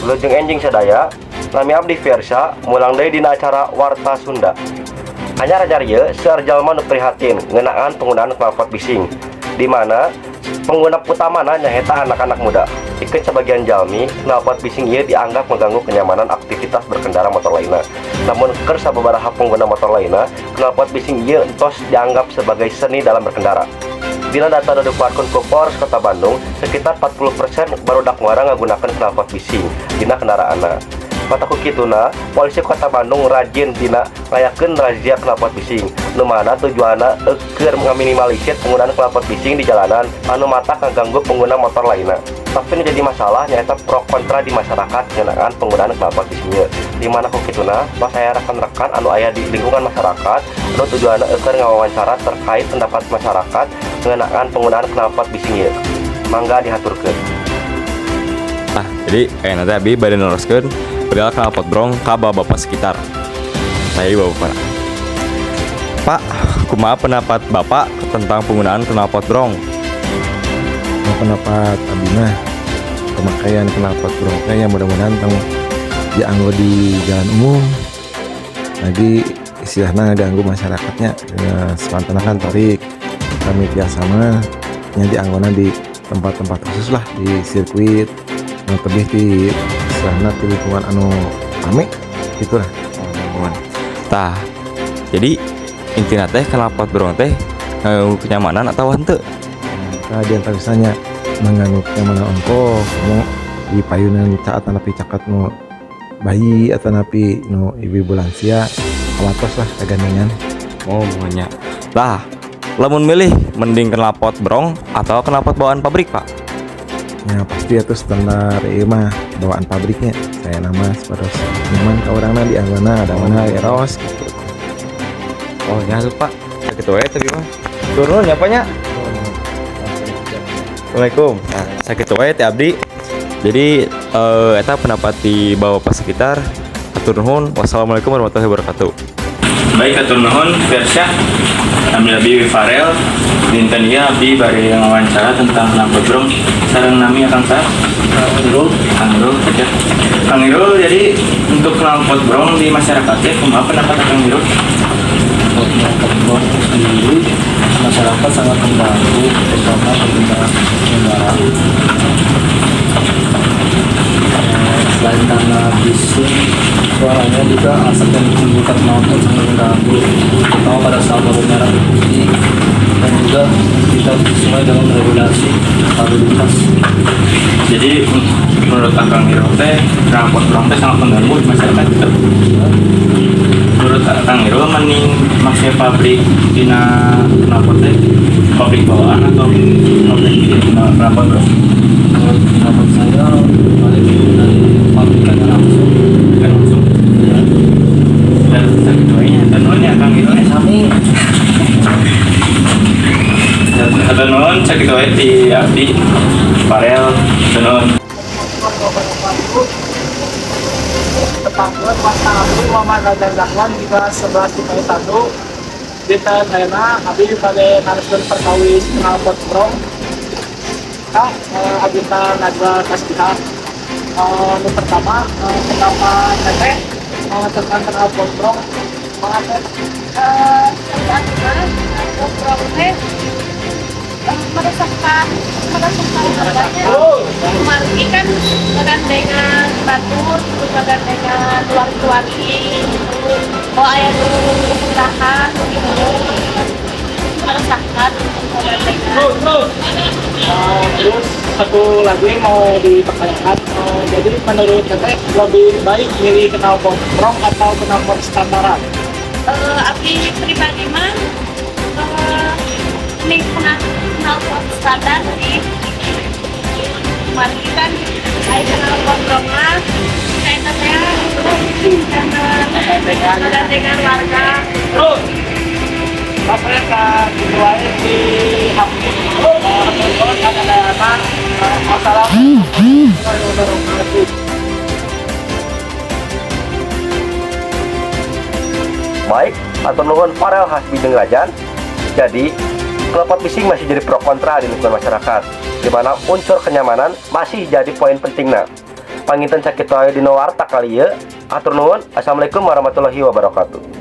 Wilujeng enjing sadaya, nami abdi Versa, mulang deui dina acara Warta Sunda. Anyar-anyar ieu seueur jalma nu prihatin ngeunaan penggunaan knalpot bising, di mana pengguna utamana nyaeta anak-anak muda. Pikeun sebagian jalmi, knalpot bising ieu dianggap mengganggu kenyamanan aktivitas berkendara motor lainna. Namun keur sababaraha pengguna motor lainna, knalpot bising ieu entos dianggap sebagai seni dalam berkendara. Dina data nu dikeluarkeun ku Polres Kota Bandung, sekitar 40% barudak ngora ngagunakeun knalpot bising dina kendaraanna. Matak ku kituna, polisi Kota Bandung rajin dina ngayakeun razia knalpot bising, nu mana tujuanna keur ngaminimalisir penggunaan knalpot bising di jalanan anu matak ngaganggu pengguna motor lainna. Tapi nu jadi masalah nyaeta pro kontra di masyarakat ngeunaan penggunaan knalpot bising ieu. Di mana ku kituna, pas aya rekan-rekan anu aya di lingkungan masyarakat anu tujuanna keur ngawawancara terkait pendapat masyarakat ngeunaan penggunaan knalpot bising ieu. Mangga dihaturkeun. Nah, jadi kayak nanti abi bade neroskeun perihal knalpot brong ka bapak sekitar. Saya bapak. Pak, kumaha pendapat Bapak tentang penggunaan knalpot brong? Mau pendapat abi mah, pemakaian knalpot brong teh ya mudah-mudahan tong dianggo di jalan umum lagi, istilahnya ganggu masyarakatnya ya, sapantenna kan tarik kami biasa mah nya dianggona di tempat-tempat khusus lah, di sirkuit nu lebih di istilahnya di lingkungan anu rame gitulah. Oh, tah, jadi intinya teh knalpot brong teh ngaganggu kenyamanan atau henteu? Nah, di antawisna mengganggu kenyamanan ongkoh mau di payunan saat atanapi caket nu bayi atau napi nu ibu-ibu lansia, kawatos lah kagandengan. Oh, nya. Lah, lamun milih mending knalpot brong atau knalpot bawaan pabrik, Pak? Ya pasti itu standar ieu mah bawaan pabriknya, saya nama supados nyaman ke orangna di anggona ada mana eros gitu. Oh ya tuh, Pak, sakitu wae tapi mah. Turun ya, Pak, nya. Assalamualaikum. Nah, sakitu wae teh abdi. Jadi eta pendapat di bapak sekitar. Hatur nuhun. Wassalamualaikum warahmatullahi wabarakatuh. Baik, hatur nuhun Versyah. Nami abdi Farel. Dinten ieu abdi bade wawancara tentang knalpot brong. Sareng nami Akang saha? Kang Irul. Kang Irul ya. Kang Irul, jadi untuk knalpot brong di masyarakat ya, kumaha pendapat Kang Irul? Untuk knalpot brong sendiri, masyarakat sangat membantu, terutama pengguna kendaraan. Selain karena bising, suaranya juga asap yang ditimbulkan knalpot sangat mengganggu, terutama pada saat lampu merah putih dan juga tidak sesuai dengan regulasi lalu lintas. Jadi menurut Kang Irul teh knalpot brong teh sangat mengganggu di masyarakat gitu. Menurut Kang Irul mending make pabrik dina knalpot teh pabrik bawaan atau pabrik dina knalpot brong? Menurut pendapat saya balik dari pabrikannya langsung. Kan langsung. Ya. Dan sakitu wae nya. Nuhun ya, Kang Irul ya. Sami. Hatur nuhun, sakitu wae ti abdi Farel. Nuhun. Wabarakatuh. Tepangkeun wasta abdi Muhammad Radar Dahlan di kelas 11 IPS 1. Dinten ayeuna abdi bade naroskeun perkawis knalpot brong. Ka Abita Najwa Tasbihah. Nu pertama, pendapat Teteh tentang knalpot brong kumaha, Teh? Tergantung knalpot teh meresahkan meresahkan warganya, kumargi kan ngagandengan batur terus ngagandengan wargi-wargi gitu. Oh, aya nu usaha gitu meresahkan ngagandengan. Terus satu lagi mau dipertanyakan, jadi menurut Teteh lebih baik milih knalpot brong atau knalpot standaran? Abdi pribadi mah nih knalpot standar sih, kumargi kan aya knalpot brong mah kayak teh karena ngagandengan warga. Terus, Bapak ka gitu wae di abdi. Ada Wassalamualaikum warahmatullahi wabarakatuh. Baik, hatur nuhun Farel Hasbi jeung Rajan. Jadi, knalpot bising masih jadi pro kontra di lingkungan masyarakat, di mana unsur kenyamanan masih jadi poin pentingnya. Panginten sakitu aya dina warta kali ieu. Hatur nuhun. Assalamualaikum warahmatullahi wabarakatuh.